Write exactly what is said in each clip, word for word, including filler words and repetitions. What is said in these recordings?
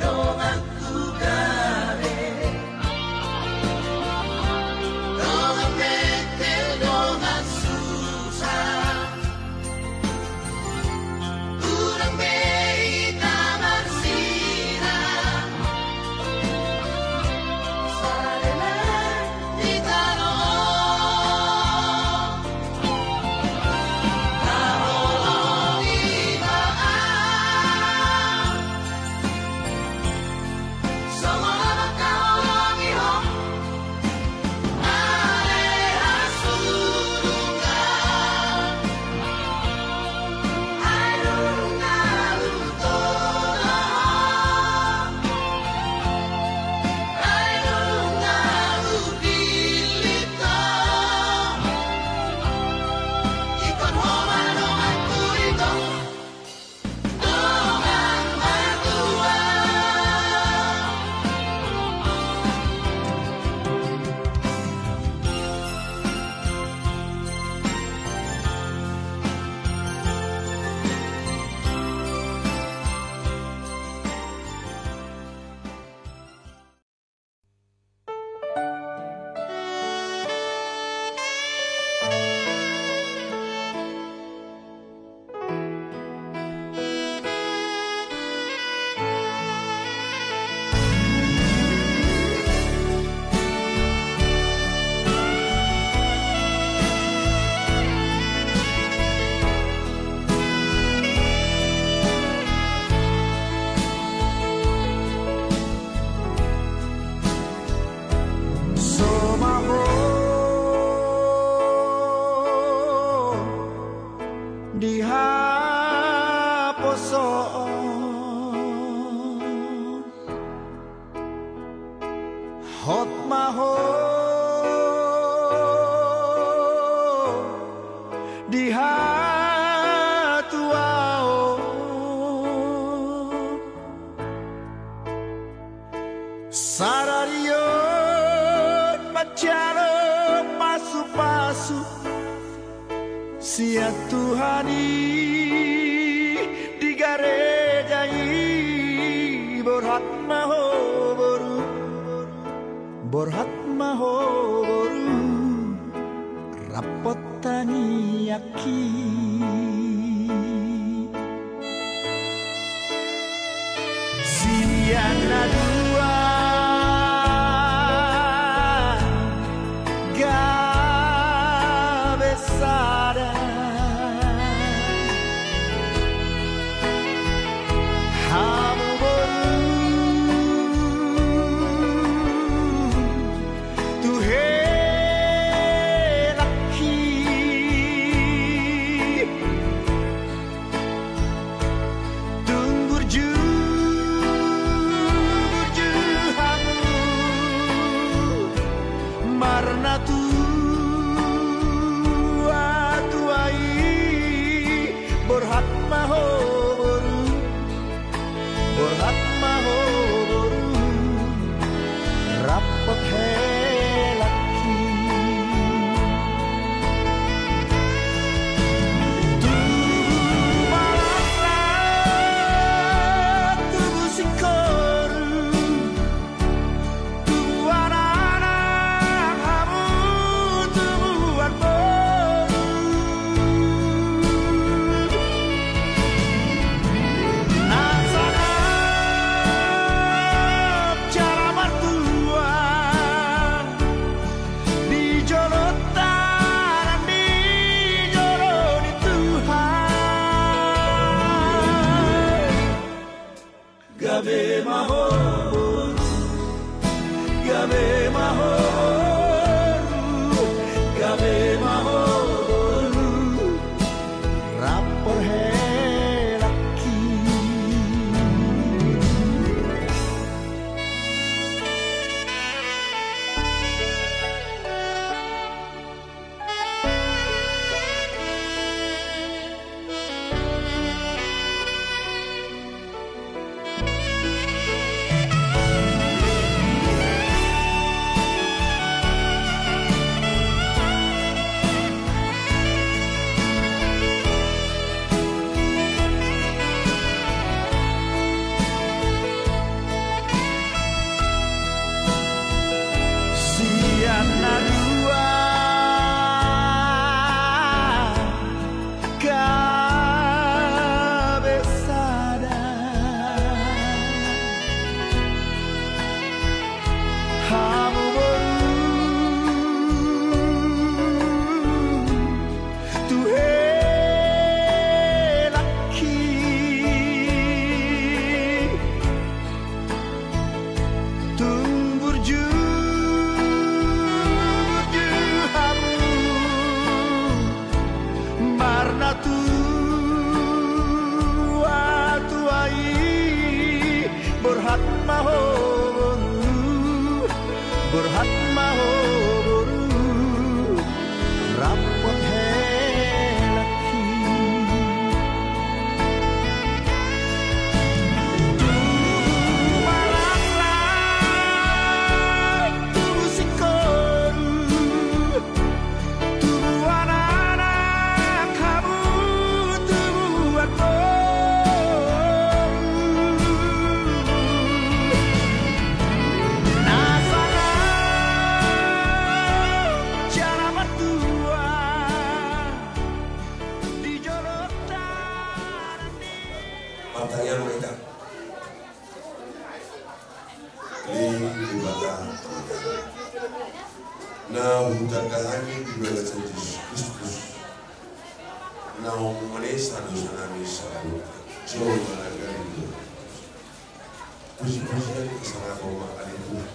Donganku gabe, dongan mete, dongan susah. Hurang be hita marsilang, saleleng di tano on. Na holong iba au, songon na mangkaholongi ho. So ma ho di haposoon, hot ma ho di hatuaon. Sadari on manjalo pasupasu sian Tuhan i di gareja i. Borhat ma ho boru, borhat ma ho boru, rap tangiangki. Sian na dua gabe sada. Hamu boru tu helangki. Tung burju, burju hamu marnatua-tua i. Borhat ma ho boru, borhat ma ho boru, rap helangki. Tubu ma laklak, tubu singkoru, tubu anak-anak hamu, tubu boru. Na sangap jala martua di jolonta nang di jolo ni Tuhan. Gabe ma ho boru, gabe ma ho boru, gabe ma ho boru, rap helangki. Ho boru, borhat ma ho boru, rap hot helangki. Tubu ma laklak, tubu singkoru, tubuan anak hamu, tubuan boru. Na sangap jala martua di jolo tangan ni. Martangiang ma hita. Ale Debata, na hutanda hami di bagasan Jesus Kristus, naung manesa dosa nami saluhut, jolo mananggali dosa. Puji-pujian hasangapon ma ale Tuhan,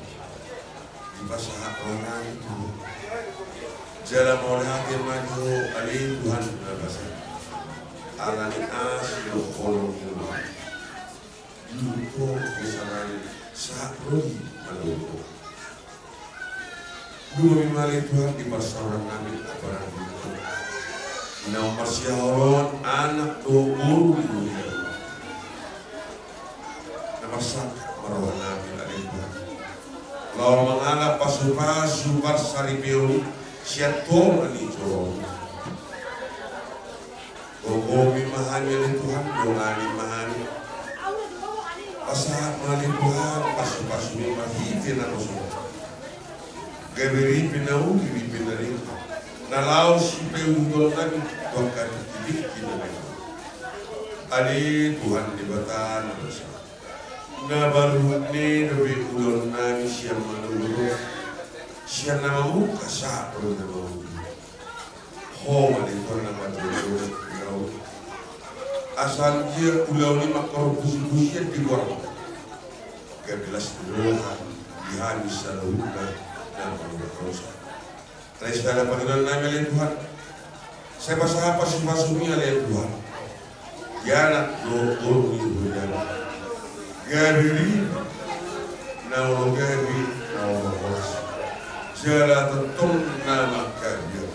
dipasahat roha nami tu Ho. Jala mauliate ma di Ho ale Tuhan na basa, ala ni asi dohot holong ni roham. Diurupi Ho sahat ro di manogot. Lumobi ma ale Tuhan di parsaoran nami, apalagi naung marsihaholongan anak dohot boru di huria. Na marsangkap ma roha nami ale Tuhan, laho mangalap pasu-pasu parsaripeon sian tonga ni joro. Gogomi ma hami ale Tuhan, dongani ma hami. Pasahat ma ale Tuhan pasu-pasumi marhite na roso. Gabe ripe na uli, ripe na ringan, na laho sipaihutihut nami tu angka tingki-tingki na naeng ro. Ale Tuhan Debata na basa, na baru ne dope ulaon nami sian manogot, sian na mamungka sahat ro di na mangolu. Ho ma ale Tuhan na manjalo ulaon. Asa anggiat ulaon i mangkorhon puji-pujian di goarmu, gabe las ni roha di hami saluhutna na mangolu dosa. Alai sada pangidoan nami ale Tuhan, sai pasahat pasu-pasumi ale Tuhan di anak dohot boru ni huriam. Gabe ripe, na molo gabe, na molo horas, jala tongtong na mangkabiar.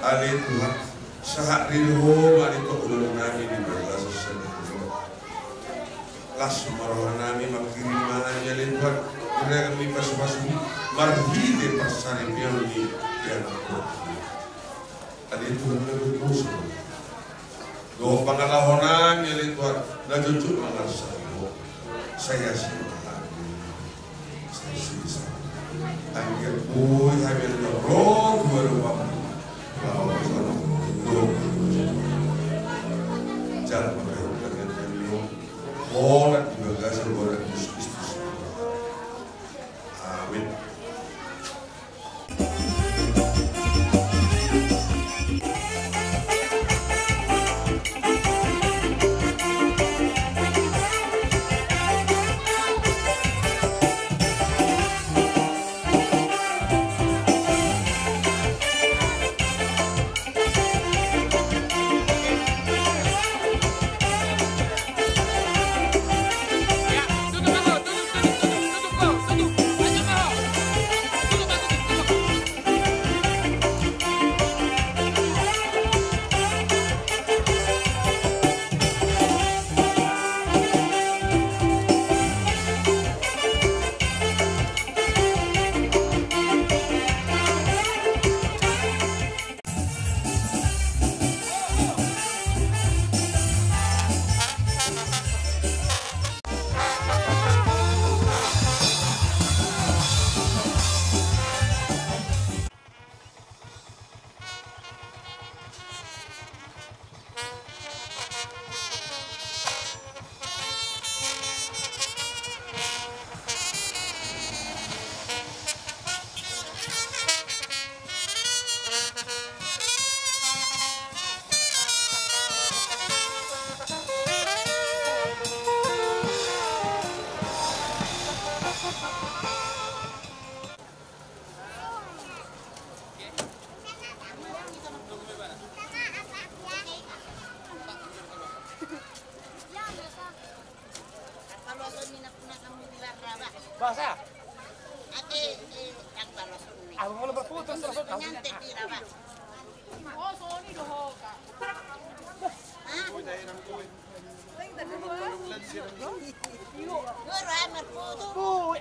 Ale Tuhan, sahat ridho ma ale Tuhan ulaon nami di bagasan sadari on. Las ma roha nami, manghirim ma hami ale Tuhan di ragam ni pasu-pasumi marhite parsaripeon ni anak dohot boru. Ale Tuhan na berdosa dohot pangalaho nami ale Tuhan na jotjot mangarsahi Ho. Sai asi ma hami. Sai sisa. Anggiat boi hami ale Tuhan ro tu adopanmu. Laho dosa dohot jala mangkaholongi hami holan di bagasan goar ni Jesus Kristus. Amin. Masa? Ate, eh, yang balas ini. Aku mau berputus, terus aku. Nyantai di rawa. Oh, Sony doho, Kak. Hah? Gue ramer foto.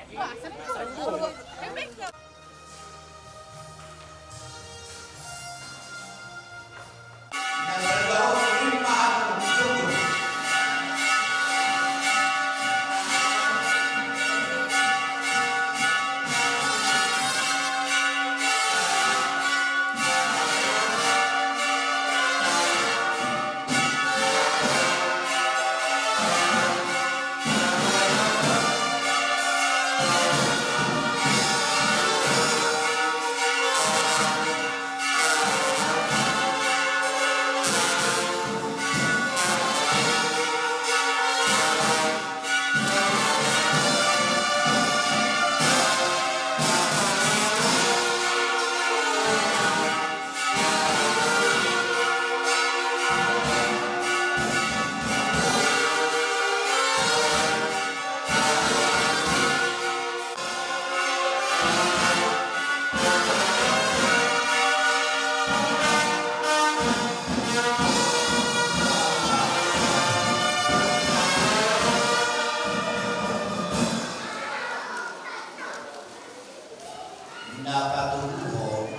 Na patoluhon,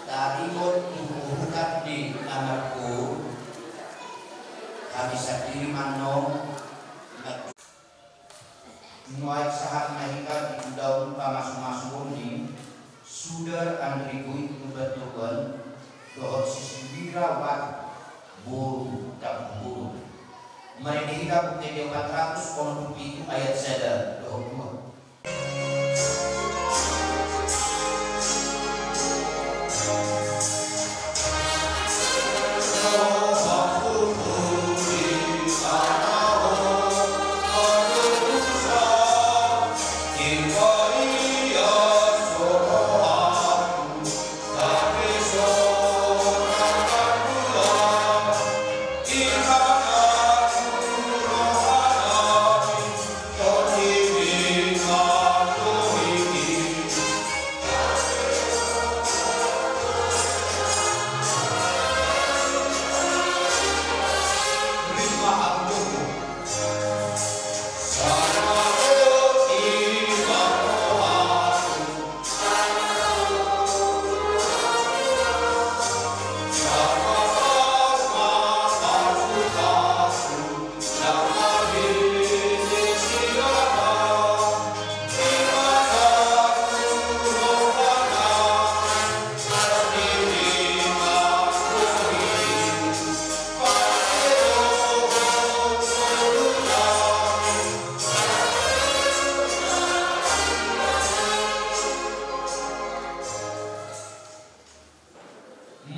taringot tu huhuran ni na marboru, hami sandiri ma annon. Nuaeng sahat ma hita di ulaon pamasumasuon ni Sudar Andri Boy Lumbantoban dohot si Siwira Wati boru Tampubolon. Marende hita Buku Ende opat ratus onom pulu pitu ayat sada dohot dua.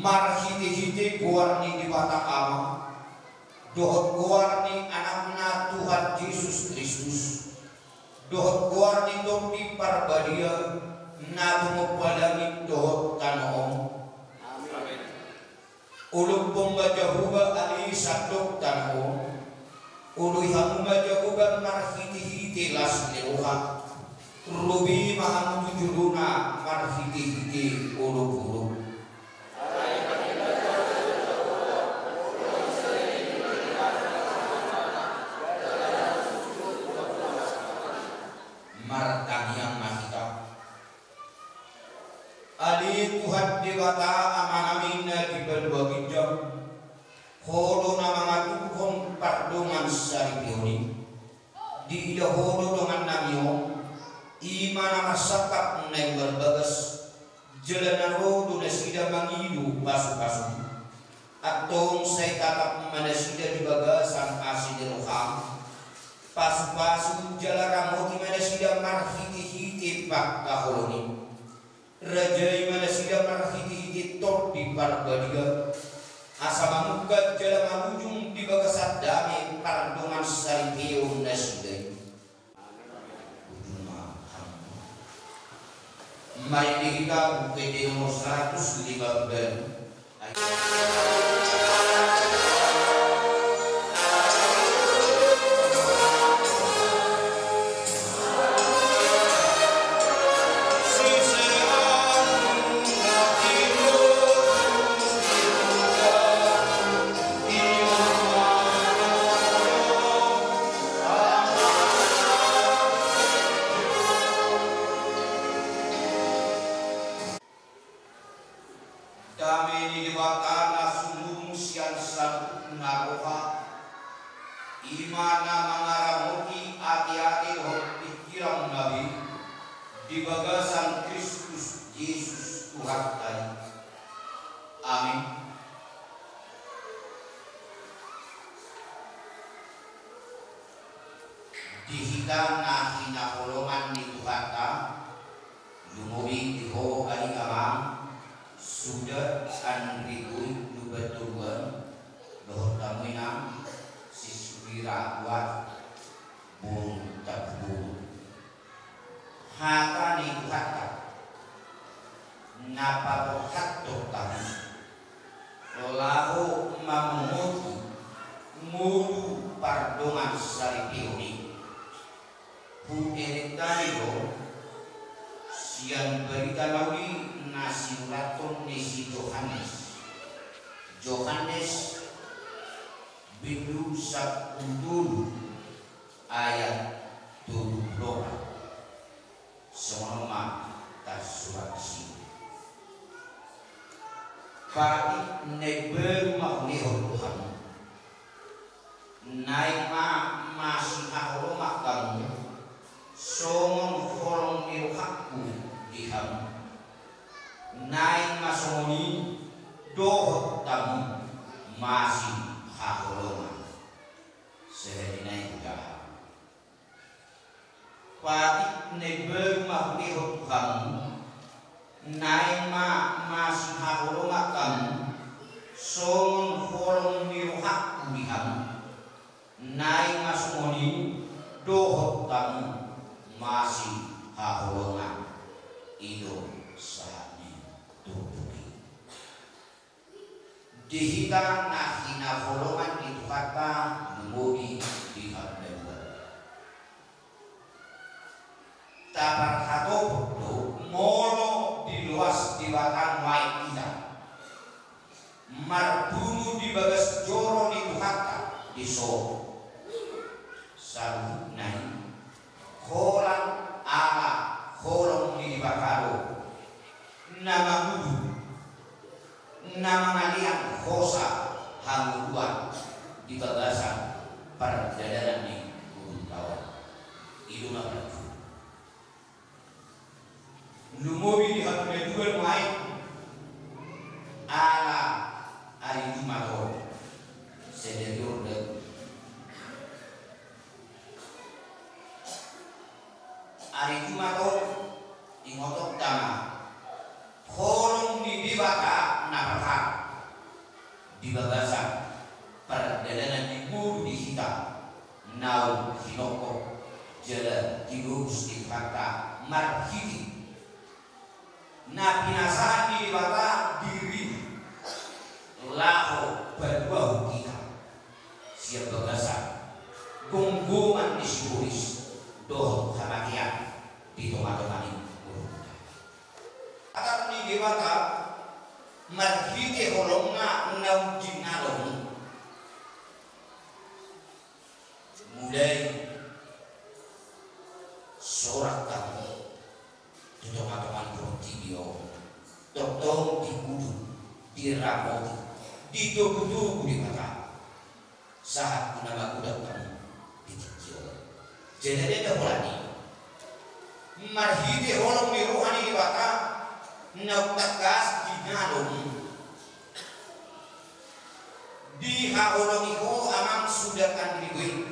Marhitehite goar ni Debata Ama, dohot goar ni Anakna Tuhan Jesus Kristus, dohot goar ni Tondi Parbadia, na tumompa langit dohot tano on. Amen. Olophon ma Jahowa ale sandok tano on. Oloi hamu ma Jahowa marhitehite las ni roha. Robi ma hamu tu jolona marhitehite olopolop. Martangiang ma hita. Ale Tuhan Debata Amanami na di banua ginjang, Ho do na mangatuphon pardongansaripeon i. Diida Ho do dongannami on, i ma na marsangkap na imbar bagas, jala na ro do nasida mangido pasupasum. Antong sai tatap ma nasida di bagasan asi ni roham. Pasupasu jala ramoti ma nasida marhitehite pangkaholongi. Rajai ma nasida marhitehite Tondi Parbadia, asa mamungka jala manujung di bagasan dame pardongansaripeon nasida i. Ujung ma hamu. Marende hita Buku Ende nomor seratus lima puluh. Di bagasan Kristus Jesus Tuhanta i. Amin. Di hita na hinaholongan ni Tuhanta, lumobi di ho ari amang, suda anrigoy lubat toruan, dohot hamu inang, sisubira uat, bung tabu. Hata ni Tuhanta na paborhathon hamu laho mamongoti ngolu pardongansaripeon i. Huelek hami do sian barita na uli na siulathon ni si Johannes. Johannes bindu sampulu tolu ayat tolu pulu opat. Songon on ma tarsurat disi. Patik na imbaru ma hulehon tu hamu. Naeng ma masihaholongan hamu, songon holong ni rohangku di hamu. Naeng ma songon i dohot hamu masihaholongan. Sahali nai hujaha. Patik na imbaru ma hulehon tu hamu, naeng ma masihaholongan hamu, songon holong ni rohangku di hamu. Naeng ma songon i dohot hamu masihaholongan. I do sahat ni turpuk i. Di hita na hinaholongan ni Tuhanta, lumobi di hamu na dua. Taparhatopot do molo diloas Debata nuaeng hita, marpungu di bagas joro ni Tuhanta, dison. Saluhutna i holan ala holong ni Debata do na mangudu, na mangalean hosa hangoluan di bagasan pardalanan ni ngolunta on. I do na parjolo. Lumobi di hamu na dua nuaeng, ala ari Jumat on. Sadari on do. Ari Jumat on, ingotonta ma holong ni Debata na parhata di bagasan pardalanan ni ngolu di hita naung hinophop jala tinobus ni Tuhanta marhite na pinasahat ni Debata dirina laho paluahon hita sian bagasan gomgoman ni sibolis dohot hamatean di tongatonga ni ngolunta. Adat ni Debata marhite holongna naung jinalong i. Mulai sorat hamu tu tongatonga ni portibi on, tongtong diuduti, diramoti, ditogutogu Debata. Sahat tu na magodang hamu di tingki on. Jadi, holan i, marhite holong ni roha ni Debata naung tangkas jinalong i. Dihaholongi ho amang suda anrigoy,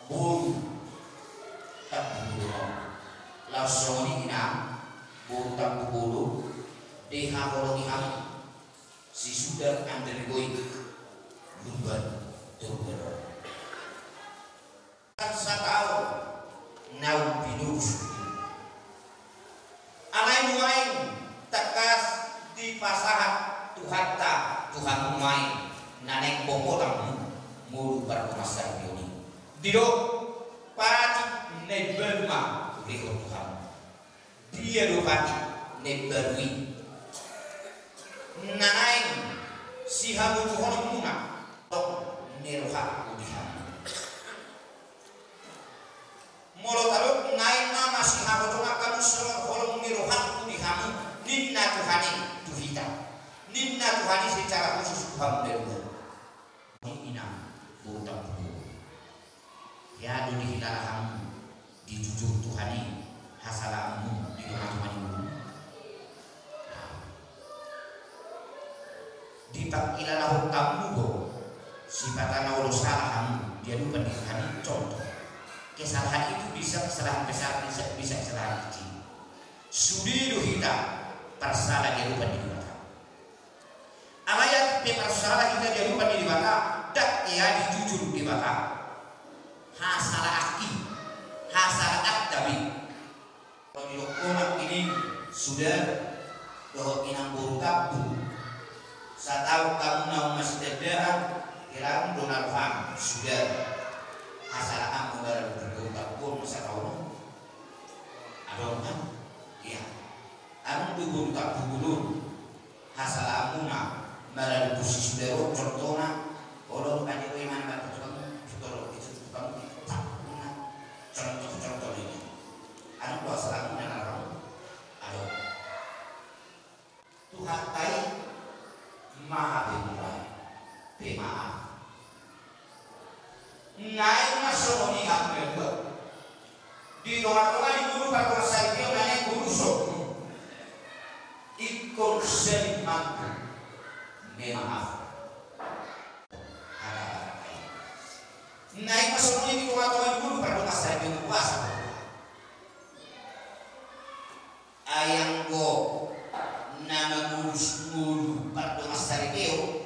boru Tampubolon. Laos songon i inang, boru Tampubolon, dihaholongi hamu si suda anrigoy, lubat toruan. Sataon naung pinurus. Alai nuaeng tangkas dipasahat Tuhanta tu hamu nuaeng na naeng bongkotangmu ngolu pardongansaripeon i. Didok, patik na imbaru ma hulehon tu hamu. Dia do patik na imbaru i? Na naeng sihabubuhononmuna holong ni rohangku di hamu. Molo tadok, naeng ma masihaholongan hamu songon holong ni rohangku di hamu, ninna Tuhan i tu hita. Ninna Tuhan i secara khusus tu hamu na dua. Inang, boru Tampubolon. Hea do dihilala hamu di jujur Tuhan i, Hasalaanmu di tongatonga ni ngolu. Dipangkilalahon hamu do sipata na olo sala hamu di adopan ni Tuhan i, contoh. Kesalahan itu bisa kesalahan besar, bisa, bisa kesalahan kecil. Sude do hita parsala di adopan ni Debata. Alai atik pe parsala hita di adopan ni Debata, ndang jadi jujur Debata. Hasalaanki, hasalaanta be. Molo didok hamu nangkining suda dohot inang boru tambu, sataon hamu naung masitandaan, hira do na roham suda hasalaanmu maradophon boru tambu on sataon on. Adong kan? Ia. Adong do boru tambu bolon hasalaanmuna maradophon si suda on, contohna, olo, adi, oi, mana batu tukang, sutoro itu tukang, tak, mana, contoh, contoh ini. Anu, do hasalaanmuna na ro. Ado. Tuhanta i maha pemurah, pemaaf. Naeng ma songon i hamu na dua. Di tongatonga ni ngolu pardongansaripeon, naeng ngolu songon i. Ingkon sering mampu memaafkan. Hata batak i. Naeng ma songon i di tongatonga ni ngolu pardongansaripeon, puasa. Ai anggo na mamolus ngolu pardongansaripeon,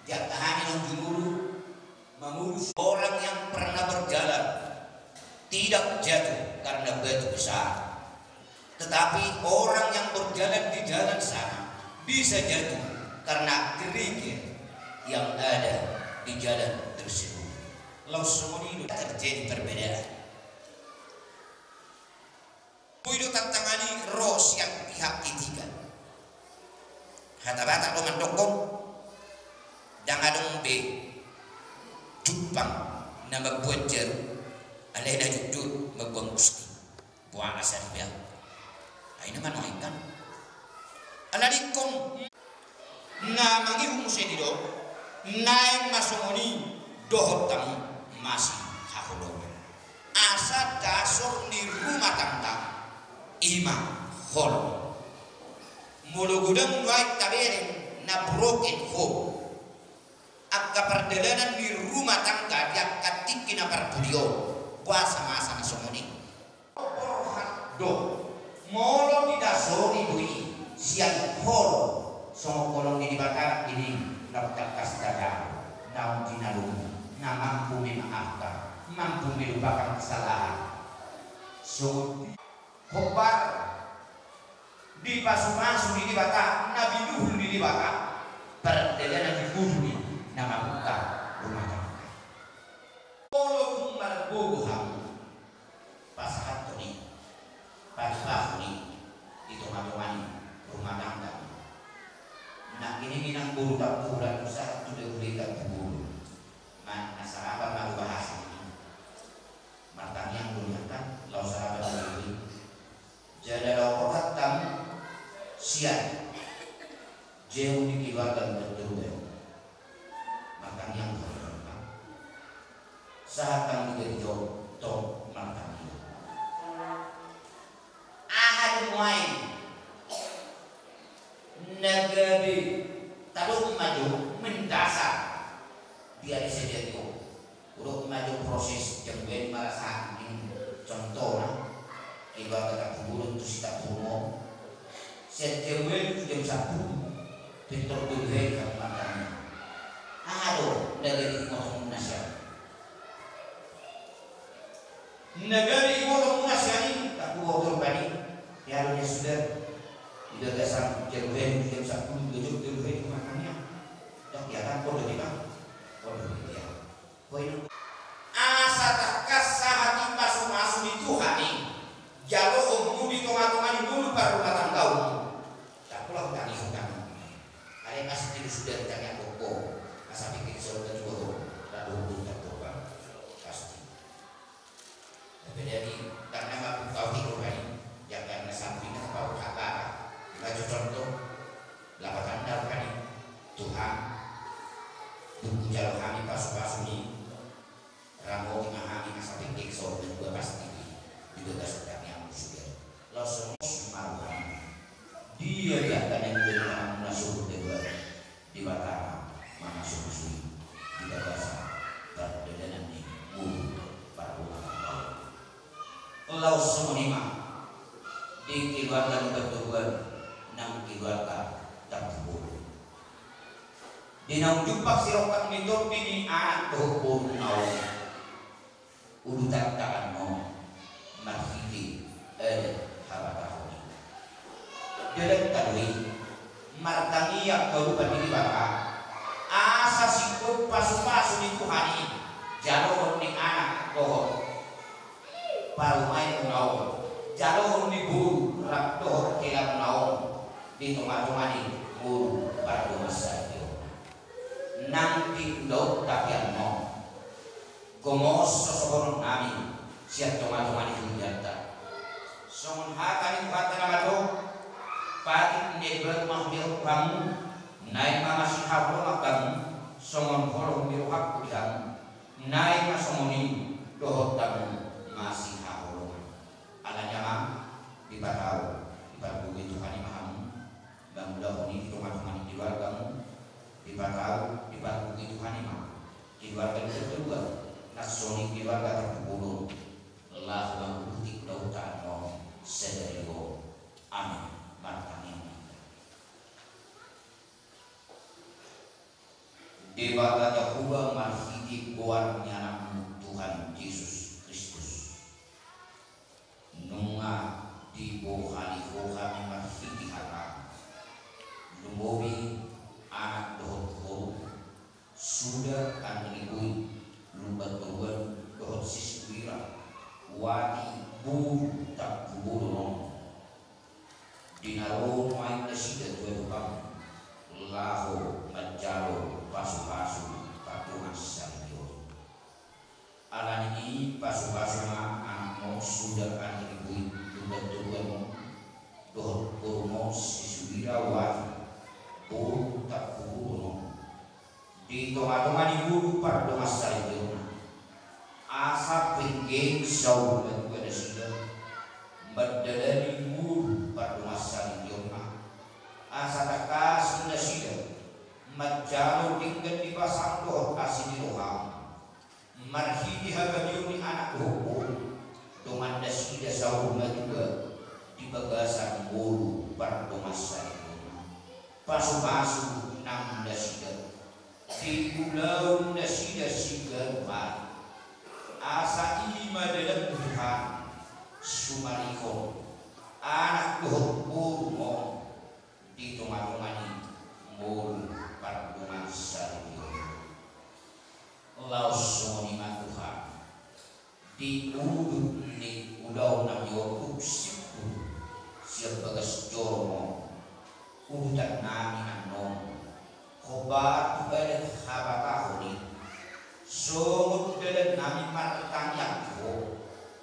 di angka hami naung di ngolu mamolus. Orang yang pernah berjalan tidak jatuh karena batu besar, tetapi orang yang berjalan di jalan sana bisa jatuh karena kerikil yang ada di jalan tersebut. Laos songon i do terjadi perbedaan. Boi do tantangan i ro sian pihak ketiga. Hata Batak do mandokkon, ndang adong be jumpang na mambuat jarum, alai na jotjot mambuat gusti. Boha na sariba. Ai na manuaingkan. Ala dingkon. Na mangihut muse didok, naeng ma songon i dohot hamu masihaholongan. Asa dasor ni rumah tangga i ma holong. Molo godang nuaeng tabereng na broken home, angka pardalanan ni rumah tangga di angka tingki na parpudi on, boasa masa na songon i? Borhat do, molo didasori do i sian holong, songon holong ni Debata nangkining, na tangkas tajalo, naung jinalumi, na mampu memaafkan, mampu melupakan kesalahan. Songon i hombar dipasupasu ni Debata, na binuhul ni Debata, pardalanan ni ngolu ni na mambuka rumah tangga. Molo tung margogo hamu pasahathon i, pajumpahon i di tongatonga ni rumah tangga. Nangkining inang boru tampuran, sahat tu dagule tampuran. Manang na sarapan ma do bahasa i. Martangiang do nian kan, laos sarapan do i. Jala laho rohanta sian jauh ni keluarga dohot toruan. Martangiang do nian kan. Sahat tanggung jawab tong martangiang. Aha do nuaeng na gabe tadok ma jo mendasar di ari sadari on. Hudok ma jo proses jambu an, marasa ning contohna keluarga Tampubolon tu si Tampubolon. Sian jambu an tu jam sampulu pintor tolu hali hamu martangiang. Aha do na gabe ibotomuna sian Na gabe ibotomuna sian i, tak kuboto rupani. Ia do nian suda. Di bagasan jam dua jam sampulu, dua jam tolu hali martangiang. Dok ia kan, podo be bang. Podo be ia. Poin. Asa tangkas sahat i pasupasu ni Tuhan i. Jaloonmu di tongatonga ni ngolu parrumatanggaonmu. Tak pola hutangihon. Alai pasti do suda tangiang bokko. Asa pingkir solo taju boto. Tak do hutang bokko. Pasti. Tapi jadi, karena mampu kau hidup hari, jangan na sampai na kau tak apa, na contoh, lapatan dah hari, Tuhan, tunggu jalo hami pasupasu ni, ramoti ma hami asa pingkir solo taju boto pasti, di bagasan tangiangmu suda. Laos songon i ma di keluarga ni partoruan nang keluarga Tampubolon. Di na umjumpang sirongkap ni tondi ni anak dohot boru na on, udutan tangan on marhite adat habatahon i. Dalan tolu i martangiang tu adopan ni Debata asa singkop pasupasu ni Tuhan i jaloon ni anak dohot parumaen muna on, jaloon ni boru rap dohot hela muna on di tongatonga ni boru pardongan saripeon. Nang di ulaonta pe annon gomos sosohonon nami sian tongatonga ni hurianta. Songon hata ni Tuhanta na mandok, patik ni baru ma hudok hamu, naeng ma masihaholongan hamu, songon holong ni rohangku di hamu, naeng ma songon i dohot hamu masihaholongan. Alani i ma, dipatau, dipargogoi Tuhan i ma hamu, mangulahon i di tongatonga ni keluargamu, dipatau, dipargogoi Tuhan i ma keluarga ni partoruan, nang songon i keluarga Tampubolon, laho mangguti ulaonta annon sadari on. Amin. Martangiang ma hita. Debata Jahowa, marhite goar ni Anakmu Tuhan Jesus Kristus, nunga dibohali Ho hami marhite hataM, lumobi anak dohot boru, suda Andri Boy, lumban toruan dohot si Suwira Wati, boru Tampubolon on. Di na ro nuaeng nasida tu adopanMu laho manjalo pasupasu pardongan saripeon. Alani i pasupasu ma anakMu suda Andri Boy, lumban toruan on, dohot boruMu si Suwira Wati, boru Tampubolon on, di tongatonga ni boru pardongan saripeonna. Asa penggeng saur matua nasida mandalani boru pardongan saripeonna. Asa tangkas nasida manjalo denggan ni basaM dohot asi ni rohaM, marhite habadiaon ni anak dohot boru, dongan nasida saur matua di bagasan boru pardongan saripeonna. Pasupasu nang nasida di ulaon nasida siganup ari. Asa i ma dalanMu Tuhan, sumarihon anak dohot boruMu on di tongatonga ni boru pardongan saripeon. Laos songon i ma Tuhan, di udut ni ulaon nami on, dung singkop sian bagas joro on udutan nami annon, hombar tu adat habatahon i, songon dalan nami martangiang tu Ho,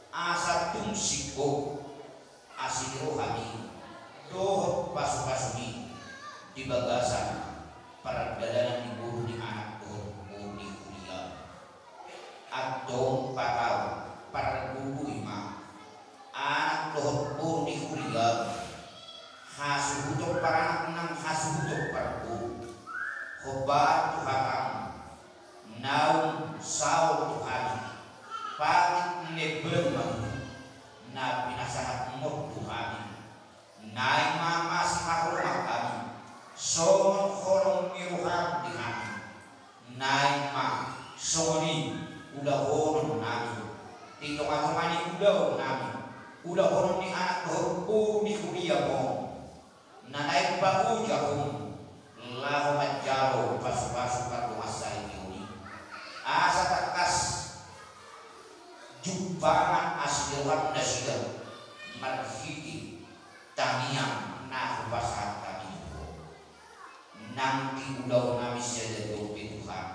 asa tung singkop asi ni rohaMi dohot pasupasuMi di bagasan pardalanan ni boru ni anak dohot boru ni huria. Antong patau, pargogoi ma anak dohot boru ni huria, hasuhuton paranak nang hasuhuton parboru, hombar tu hataM, naung saol tu hami, patik ni baru ma muna na pinasahatMu tu hami, naeng ma masihaholongan hami, songon holong ni rohaM di hami, naeng ma songon i ulahonon nami, di tongatonga ni ulaon nami, ulahonon ni anak dohot boru ni huriaM on, na naeng paojahon laho manjalo pasupasu pardongan saripeon i, asa tangkas jumpangan asi ni rohaM nasida marhite tangiang na hupasahat hami tu Ho. Nang di ulaon nami sadari on pe Tuhan,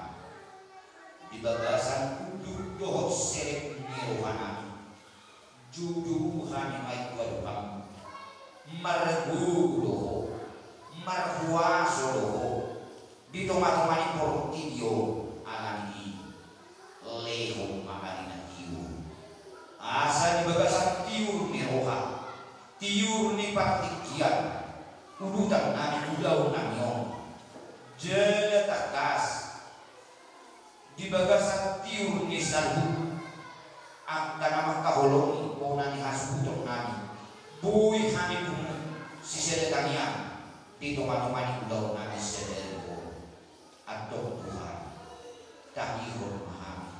di bagasan unduk dohot serep ni roha nami, jujur hami ma i tu adopanMu. Margogo do Ho, marhuaso do Ho di tongatonga ni portibi on. Alani i, lehon ma ari na tiur, asa di bagasan tiur ni roha, tiur ni partingkian, udutan nami, ulaon nami on, jala tangkas di bagasan tiur ni saluhut angka na mangkaholongi bona ni haso Di tonga-tonga ni ulaon nami sadari on, antong Tuhan, tangihon ma hami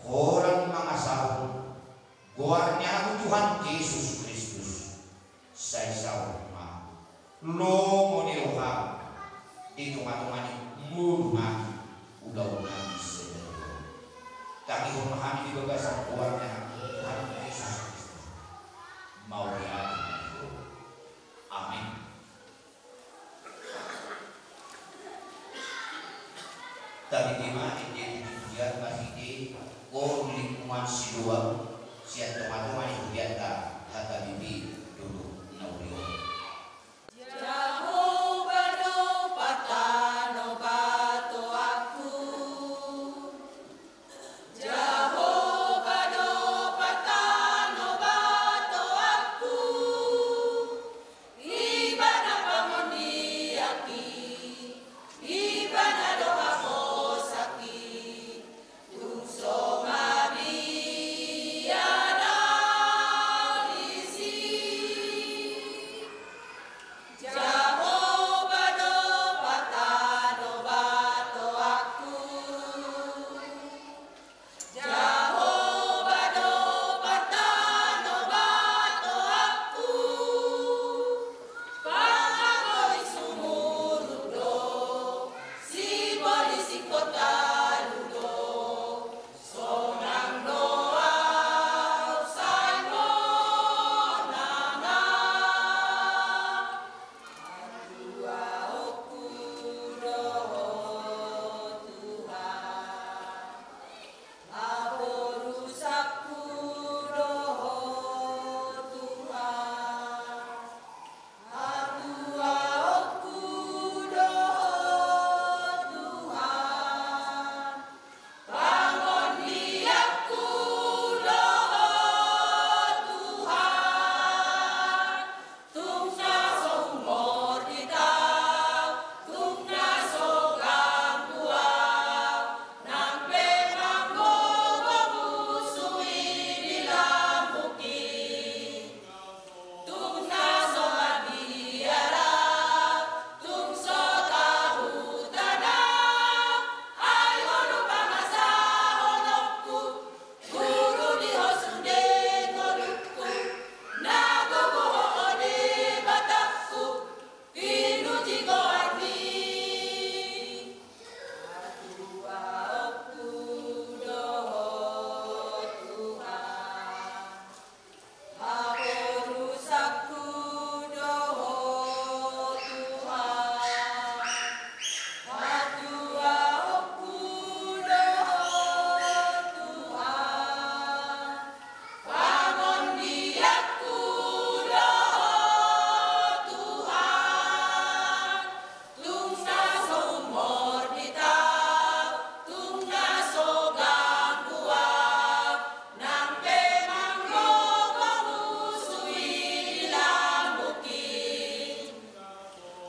holan mangasahon goar ni Anakmu Tuhan Jesus Kristus. Sai saut ma lomo ni roham di tonga-tonga ni ngolu nami, ulaon nami sadari on. Tangihon ma hami di bagasan goar ni Anakmu Tuhan Jesus Kristus. Mauliate ma di Ho. Amin. Tabibi ma ende di pujian marhite ngolu ni lingkungan Siloam, sian tonga-tonga ni hurianta hatabibi dolok na uli on. Jahowa do partanobatoanku. Jahowa do partanobatoanku. Ibana pangondianki, Ibana do haposanki, tung so mabiar au disi. Jahowa do partanobatoanku. Jahowa do partanobatoanku. Pangagoi sumurut do, sibolis ingkon talu do, sonang do au sai monang. Hatuaonku do Ho Tuhan. Haporusanku do Ho Tuhan. Hatuaonku do Ho Tuhan. Pangondianku do Ho Tuhan. Tung na so humordit au, tung na so ganggu au, nang pe manggogo musu i di lambungki. Tung na so mabiar au, tung so tahutan au, ai Ho do pangasahononku. Guru di Ho sude ngolungku, na gogo Ho, o Debatangku, pinuji goarMi. Hatuaonku do Ho Tuhan. Haporusanku do Ho Tuhan. Hatuaonku do Ho Tuhan. Pangondianku do Ho Tuhan. Tung na so humordit au, tung na so ganggu au, nang pe manggogo musu i di lambungki.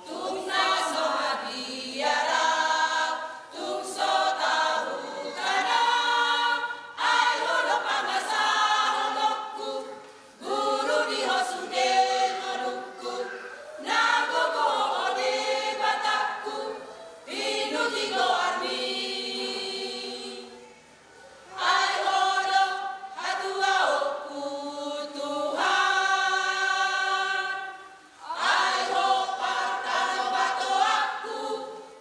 Tung na so mabiar au, tung so tahutan au, ai Ho do pangasahononku. Guru di Ho sude ngolungku, na gogo Ho, o Debatangku, pinuji goarMi. Ai Ho do hatuaonku Tuhan, ai Ho partanobatoanku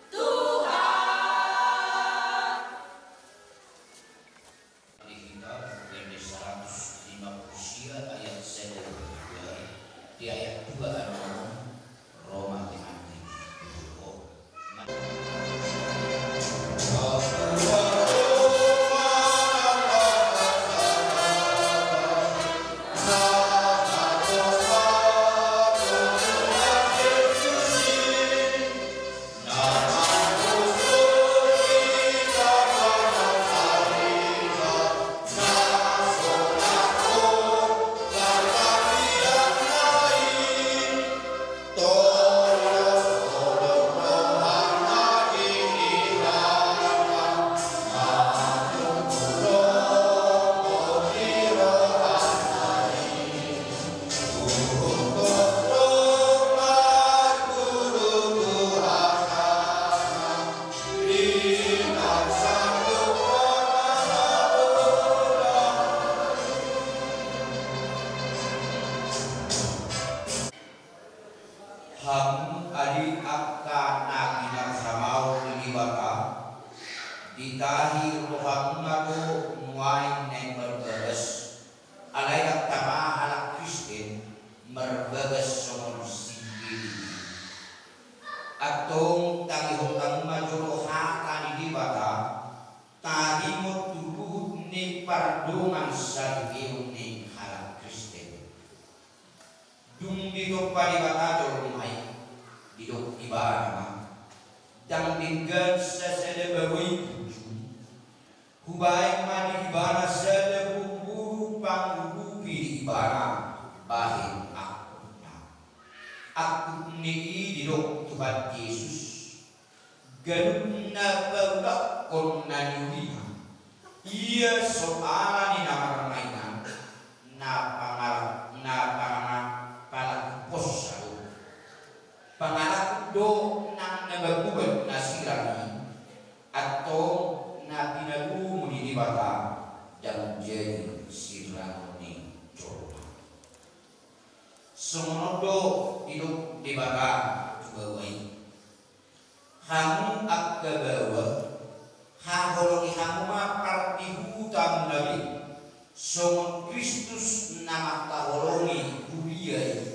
Tuhan. Di kitab Ende seratus lima puluh sia ayat sada puluh dua, di ayat dua annon, ro ma teman di. Hamu ale angka na pinarhamaol ni Debata, ditahi rohamuna do nuaeng na marbagas, alai angka ma halak Kristen marbagas songon sipilipili. Antong tangihon hamu ma jolo hata ni Debata, taringot tu luhut ni pardongansaripeon ni halak Kristen. Dung ditompa Debata jolma i, didok Ibana ma, ndang denggan sasada baoa i punjung. Hubaen ma di Ibana sada boruboru pangurupi di Ibana bahen angkupna. Angkup ni i didok Tuhan Jesus. Ganup na paulakkon na niulina, ia so ala ni na marmaina, na pangala-, na pangala-, palaku posa do. Pangalaku do nang na mangubat na sirang i, antong na pinalomo ni Debata ndang jadi sirangon ni jolma. Songon on do didok Debata tu baoa i. Hamu angka baoa, haholongi hamu ma pardihutamuna be, songon Kristus na mangkaholongi huria i,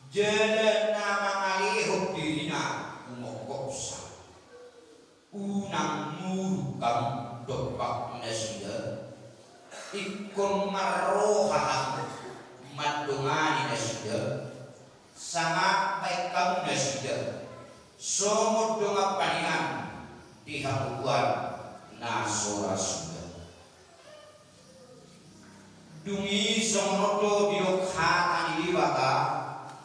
jala na mangalehon dirina humongkopsa. Unang muruk hamu dompak nasida, ingkon marroha hamu mandongani nasida, sanga baen hamu nasida songon dongan panean di hangoluan na so ra suda. Dung i songon on do didok hata ni Debata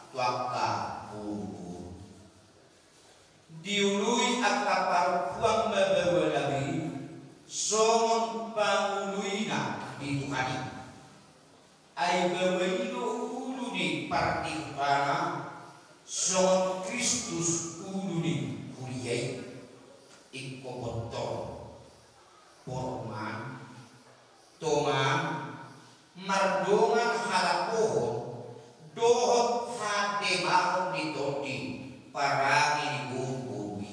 tu angka boruboru. Diului angka parompuan ma baoa na be songon panguluina di Tuhan i. Ai baoa i do ulu ni pardihutana, songon Kristus ulu ni huria i. Ingkon botohon, porman, tongan, mardongan halakohon dohot hademahon ni tondi parange ni boruboru i.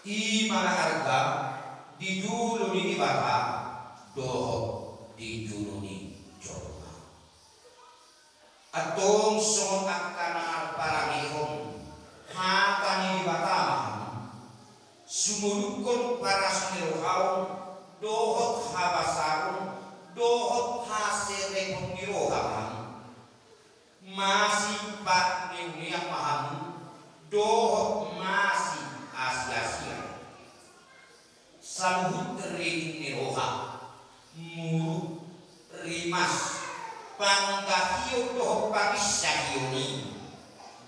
I ma na arga di jolo ni Debata dohot di jolo ni jolma. Antong songon angka na marparangehon hata ni Debata ma hamu, sumolukkon paras ni rohaon dohot habasaron dohot haserepon ni roha ma hamu. Masi panemunean ma hamu dohot masi asiasian. Saluhut ringing ni roha, muruk, rimas, panggahion dohot panginsahion i,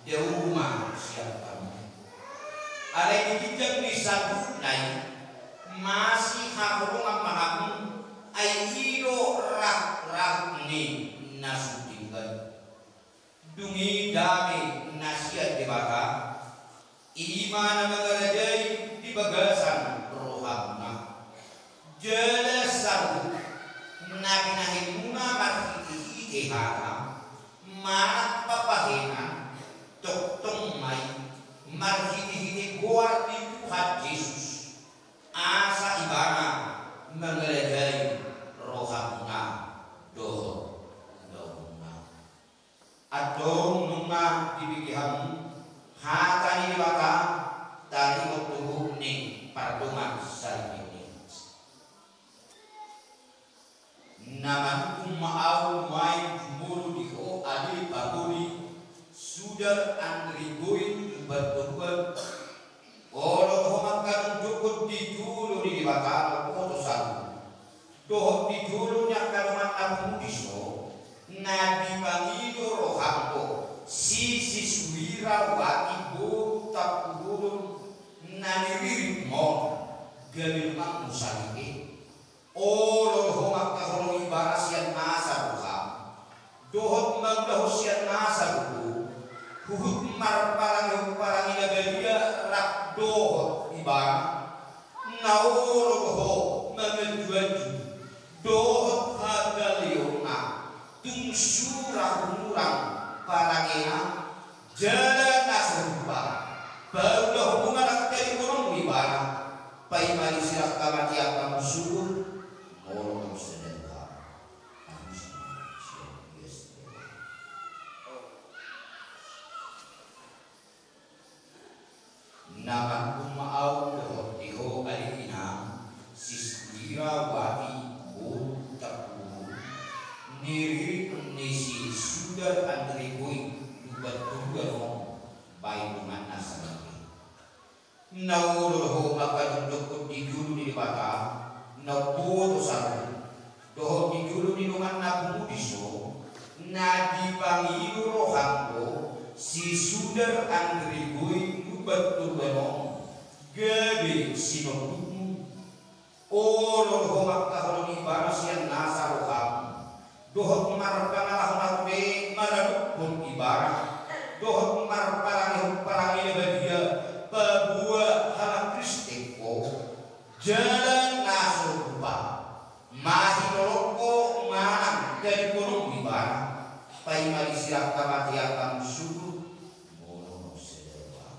dao ma sian hamu. Alai di ginjang ni saluhutna i, masi haholongan ma hamu, ai i do rahut-rahut ni na sun denggan. Dung i dame na sian Debata, i ma na mangarajai di bagasan rohamuna. Jala saluhut na binahenmuna marhitehite hata manang pambahenan, tongtong ma i marhitehite goar ni Tuhan Jesus, asa Ibana mangarajai rohamuna dohot ulaonmuna. Antong nunga dibege hamu hata ni Debata taringot tu luhut ni pardongansaripeon i. Na manungkun ma ahu nuaeng jumolo di ho ale pangoli, suda Andri Boy Lumbantoruan, olo ho mangkajongjongkon di jolo ni Debata Ompunta Saluhut dohot di jolo ni angka dongan na pungu dison, na dipangido rohangku, sisi suhira wati boru Tampubolon na niriritmon, gabe donganmu saripe. Olo ho mangkaholongi ibana sian nasa roham dohot mangulahon sian nasa gogo, huhut marparangehon parange na badia rap dohot ibana, na olo ho manganjuanju dohot hagaleonna, tung sura humurang parangena, Jala na so rupa paulahon ma angka di konon ibana, paima di sirang hamatean hamu suhut, molo na sada doha. Agus ma sian bias doha. Na mandung ma ahu dohot di ho ale inang, si Sudirawati boru Tampululu, ni ririt ni si Sudar Andre Boy Lumban Toruan on, baen donganna saluhutna. Na olo do ho mangkatunduk di jolo ni Debata, na umboto saluhut, dohot di jolo ni donganna pungu dison, na dipangido roham do si Sudar Andre Boy Lumban Toruan on gabe sinondukmu. Olo do ho mangkaholongi ibana sian nasa roham, dohot marpangalaho na uli maradophon ibana, dohot marparangehon parange na badia paboa hamakristen ho. Jala na so rupa, mahinolong ho manang tadingkonon ibana, paima di sirang hamatean hamu suhut, molo na sada doha.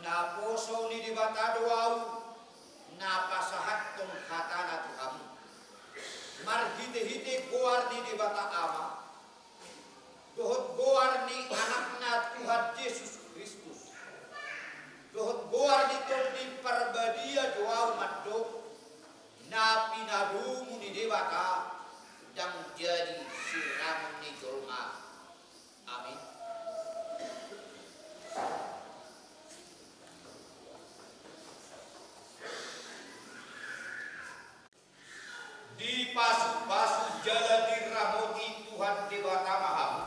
Naposo ni Debata do ahu, na pasahathon hatana tu hamu, marhitehite goar ni Debata Ama, dohot goar ni Anakna Tuhan Jesus Kristus, dohot goar ni Tondi Parbadia do ahu mandok, na pinadomu ni Debata, ndang jadi sirangon ni jolma. Amin. Dipasupasu jala diramoti Tuhan Debata ma hamu.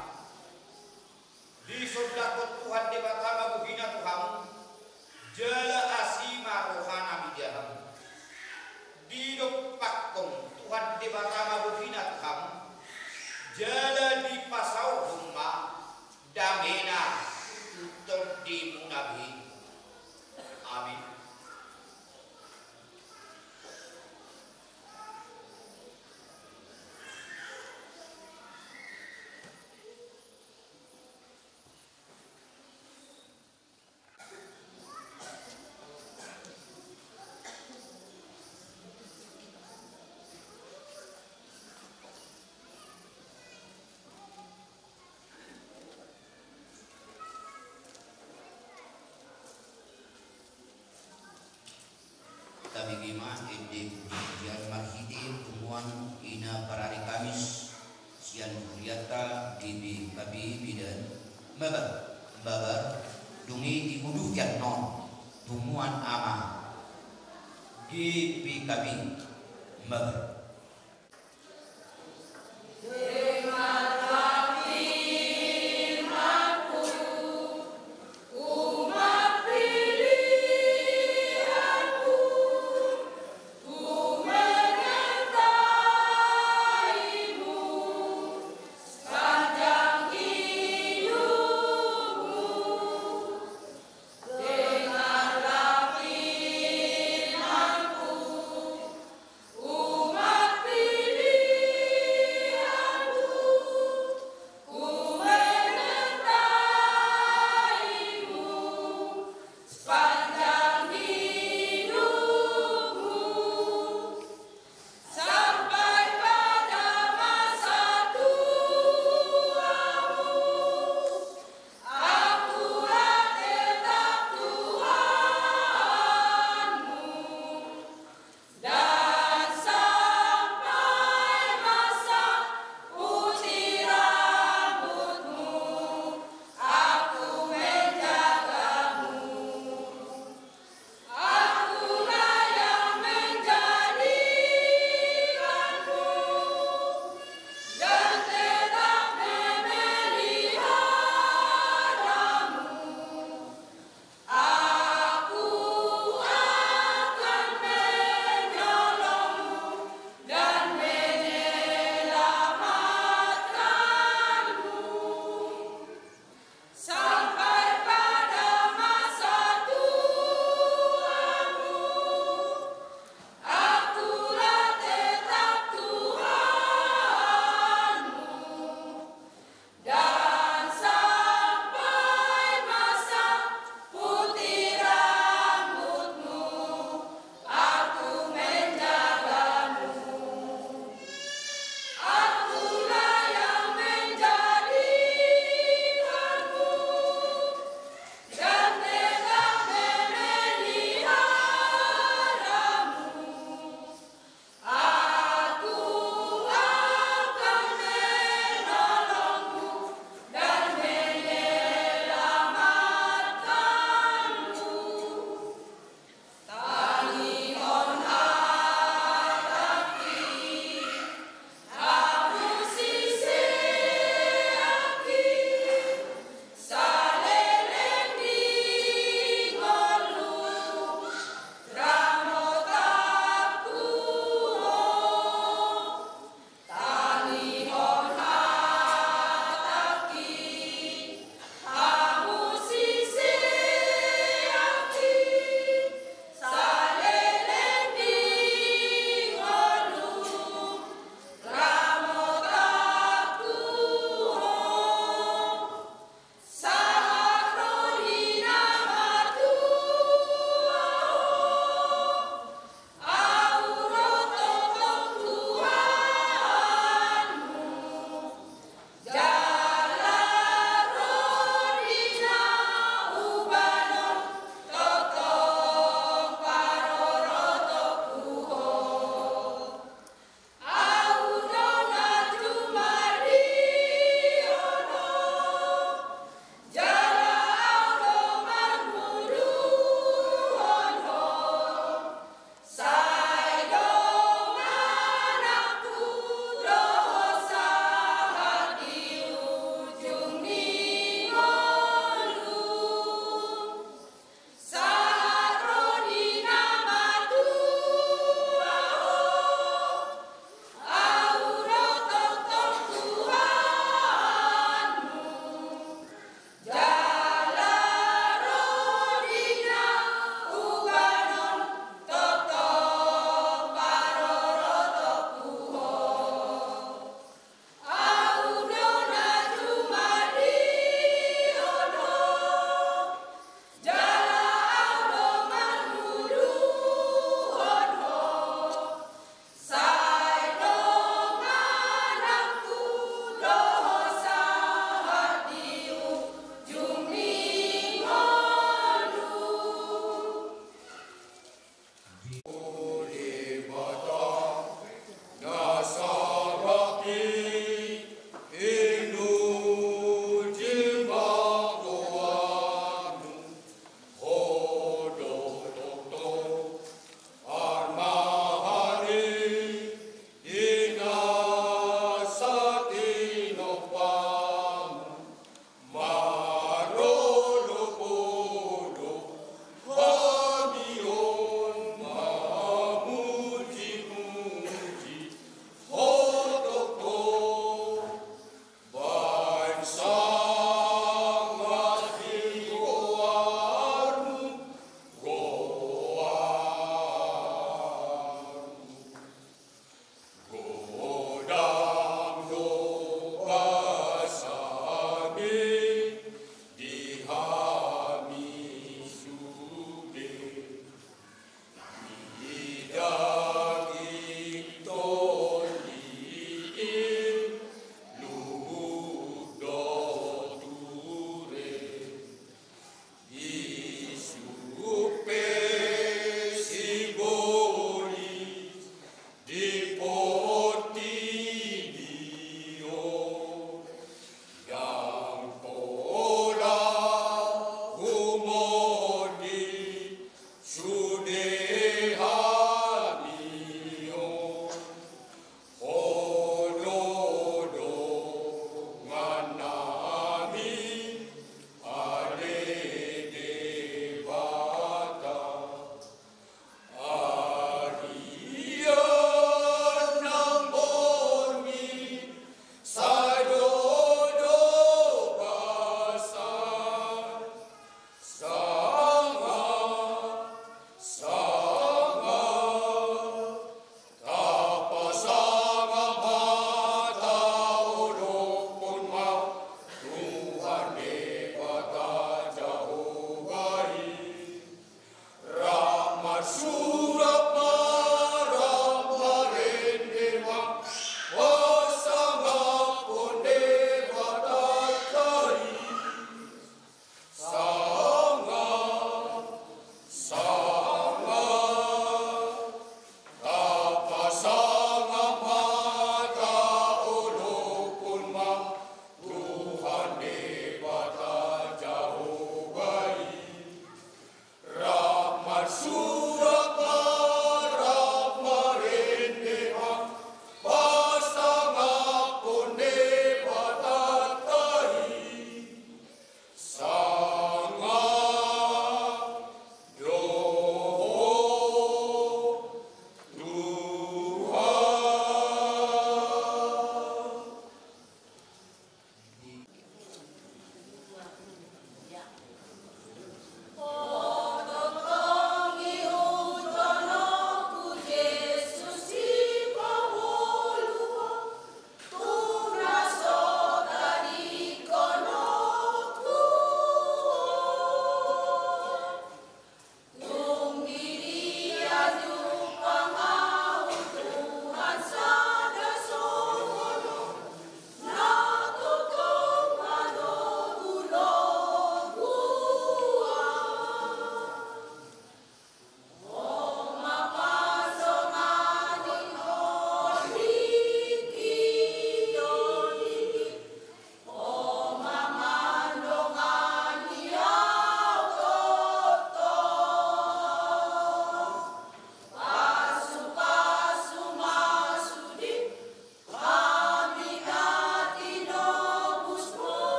Disondangkon Tuhan Debata ma bohina tu hamu, jala asi ma rohana mida hamu. Didompakkon Tuhan Debata ma bohina tu hamu, jala dipasaorhon ma damena tu tondimuna be. Amin. Tabege ma ende pujipujian marhite punguan ina parari Kamis sian hurianta G P K B Medan, Mbabar, Mbabar, dung i diuduti annon punguan ama G P K B Mbabar.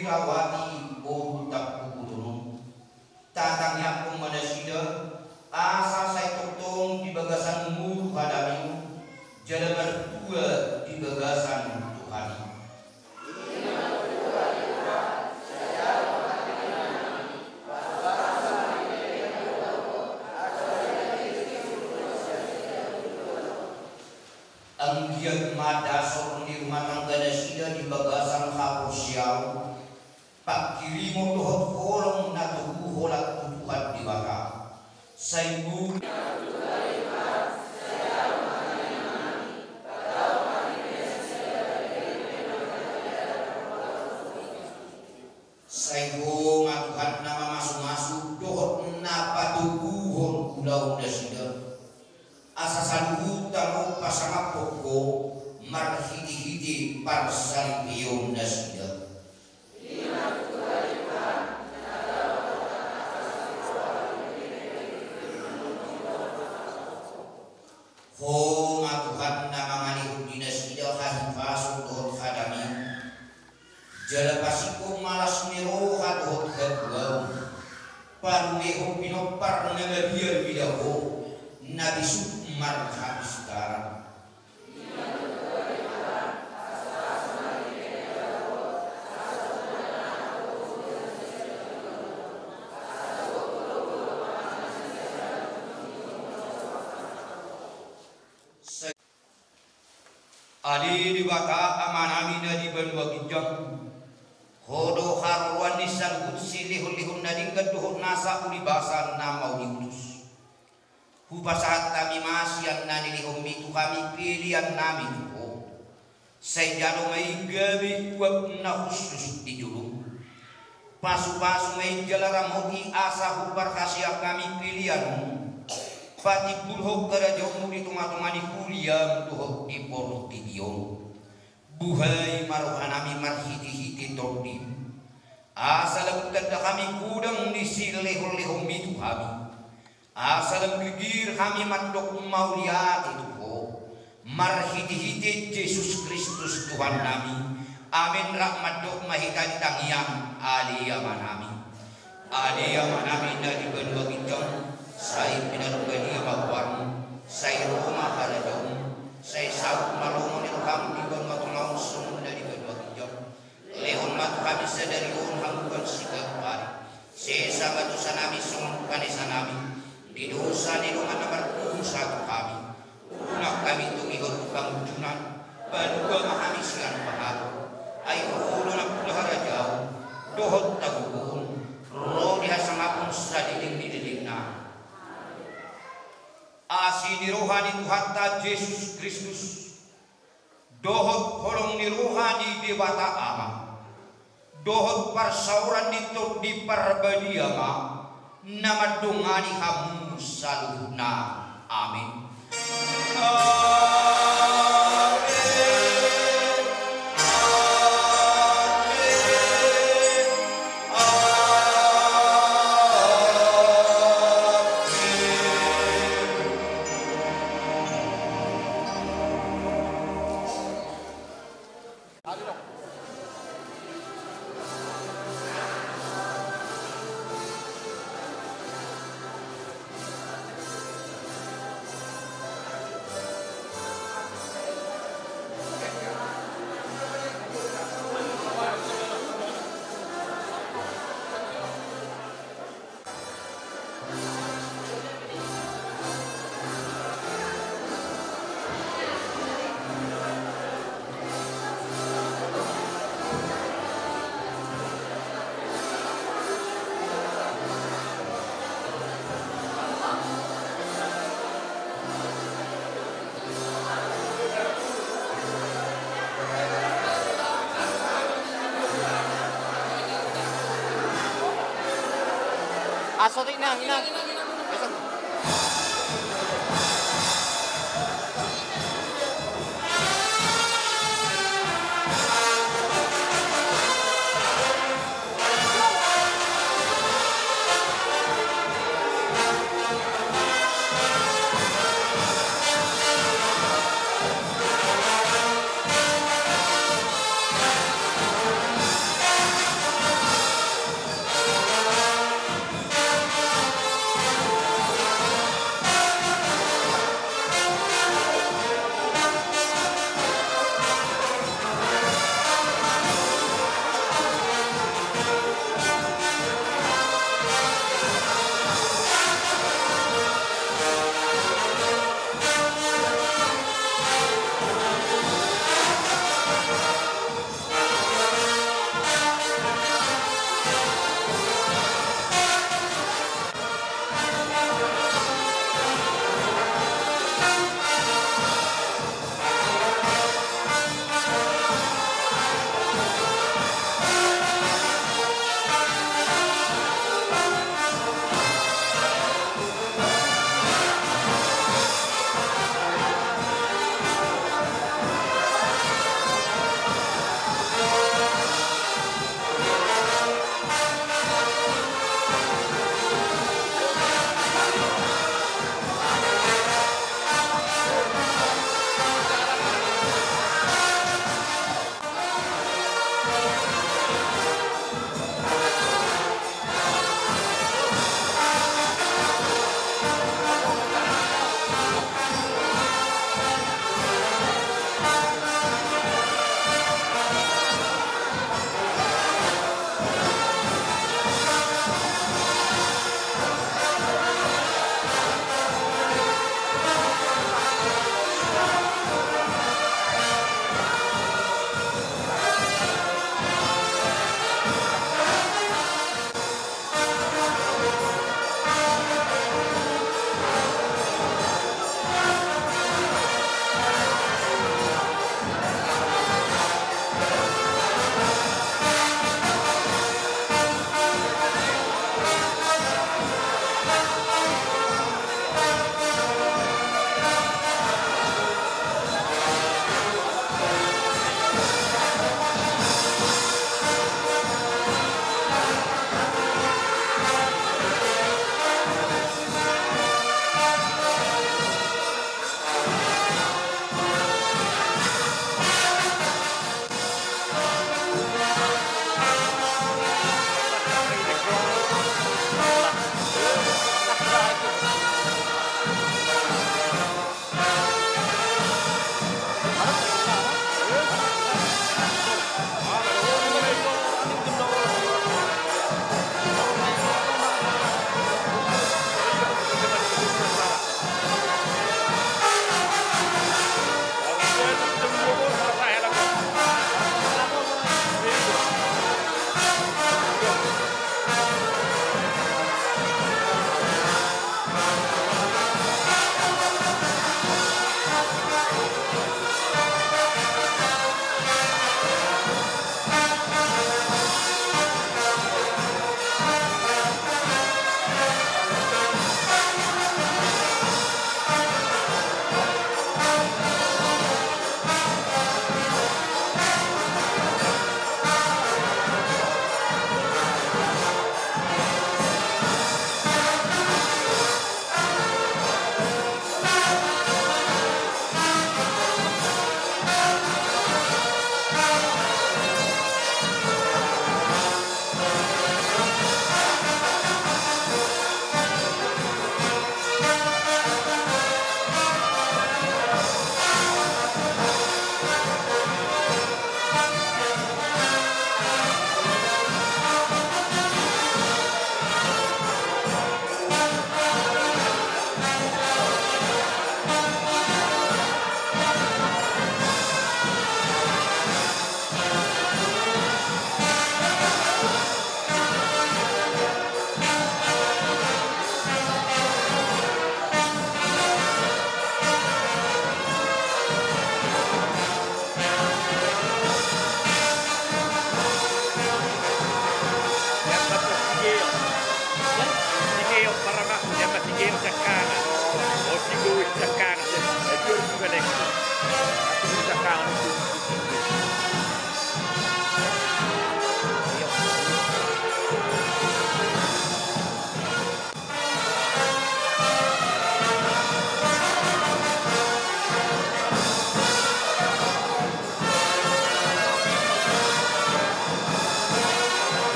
Rawati boru Tampubolon. Tatangiangkon ma nasida, asa sai tongtong di bagasan ngolu hadami on, jala martua di bagasan Tuhan i. Anggiat ma dasor ni rumah tangga nasida di bagasan haporseaon, pangkirimon dohot holong na togu holan tu Tuhan Debata. Sai boi. Sai Ho ma Tuhan na mamasumasu dohot na patoguhon ulaon nasida. Asa saluhutna ro pasangaphon Ho marhitehite parsaripeon nasida. Ho ma Tuhan na mangalehon di nasida hahipason dohot hadamion. Jala pasingot ma las ni roha dohot hatuaon. Palehon pinompar na mabiar mida Ho, na bisuk marhapistaran. Ale Debata Amanami na di banua ginjang, Ho do haroroan ni saluhut silehonlehon na denggan dohot nasa ulibasa na mauliutus. Hupasahat hami ma sian na nilehonmi tu hami peleannami tu Ho. Sai jalo ma i gabe uap na hushus di jolom. Pasupasu ma i jala ramoti asa huparhaseang hami pelean on patimbulhon harajaonmu di tongatonga ni huriam dohot di portibi on. Buhai ma rohanami marhitehite tondim. Asa lam tanda hami godang ni silehonlehonmi tu hami. Asa lam gigir hami mandok mauliate tu Ho, marhitehite Jesus Kristus Tuhannami. Amen. Rap mandok ma hita di tangiang Ale Amanami. Ale Amanami na di banua ginjang, sai pinarbadia ma goarmu, sai ro ma harajaonmu, sai saut ma lomo ni roham di banua tonga on songon na di banua ginjang. Lehon ma tu hami sadari on hangoluan siganup ari. Sesa ma dosanami songon panesanami di dosa ni dongan na mardosa tu hami. Unang hami togihon tu pangunjunan, palua ma hami sian pahato. Ai Ho do nampuna harajaon dohot hagogoon, ro di hasangapon saleleng ni lelengna. Asi ni roha ni Tuhanta Jesus Kristus, dohot holong ni roha ni Debata Ama, dohot parsaoran ni Tondi Parbadia ma na mandongani hamu saluhutna. Amen. Amen. Amen. Amen. Asotik nang, inang.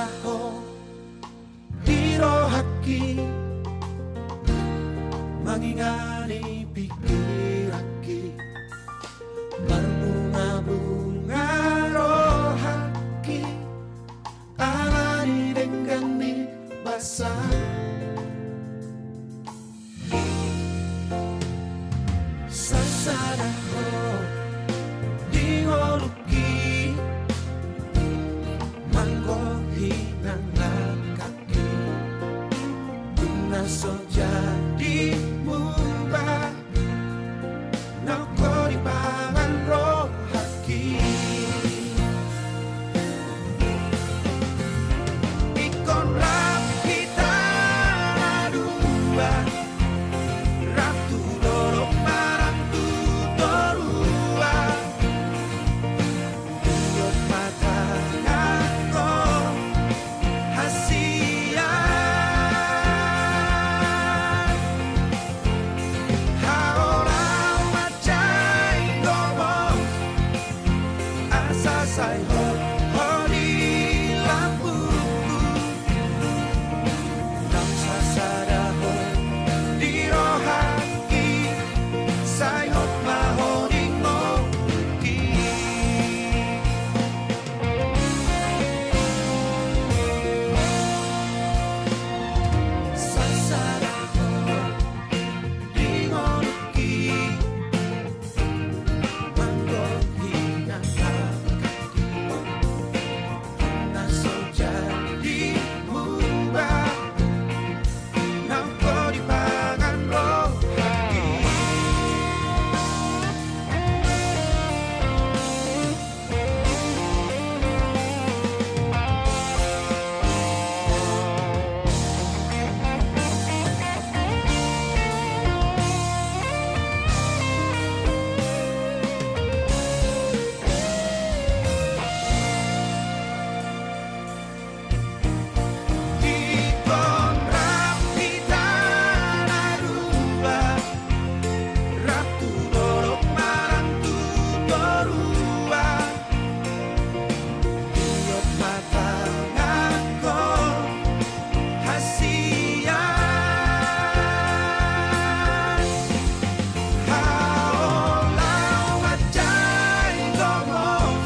Ho di rohangki, mangingani pingkiranki, marbungabunga rohangki, ala ni denggan ni basa. Sasada ho di ngolungki, manggohi nang langkangki, dung na so jadi mubah, naung ho dipangan rohangki. Ingkon rap hita na dua, rap tu dolok manang tu toruan. Iot ma tanganko hasian. Haola ho mansai gomos, asa sai hot ho di lambungku. Naung sasada ho di rohangki, sai hot ma ho di ngolungki. Sasada ho di ngolungki, manggohi nang langkangki, na so jadi mubah, naung ho dipangan rohangki. Ingkon rap hita na dua, rap tu dolok manang tu toruan. Iot ma tanganko hasian. Haola ho mansai gomos,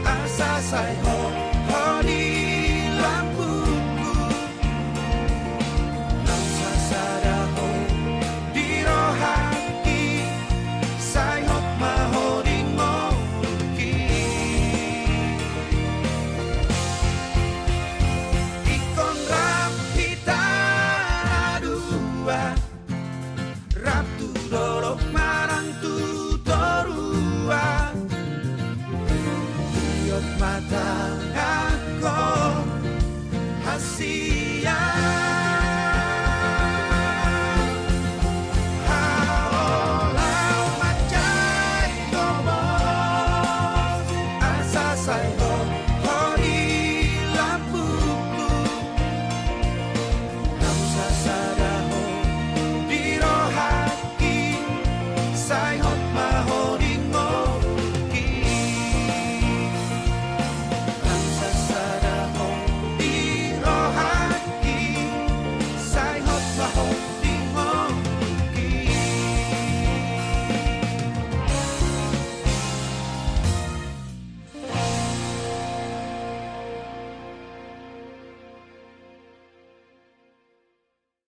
asa sai hot ho di lambungku. Naung sasada ho di rohangki, sai hot ma ho di ngolungki. Ingkon rap hita na dua, rap tu dolok manang tu toruan. Iot ma tanganko hasian.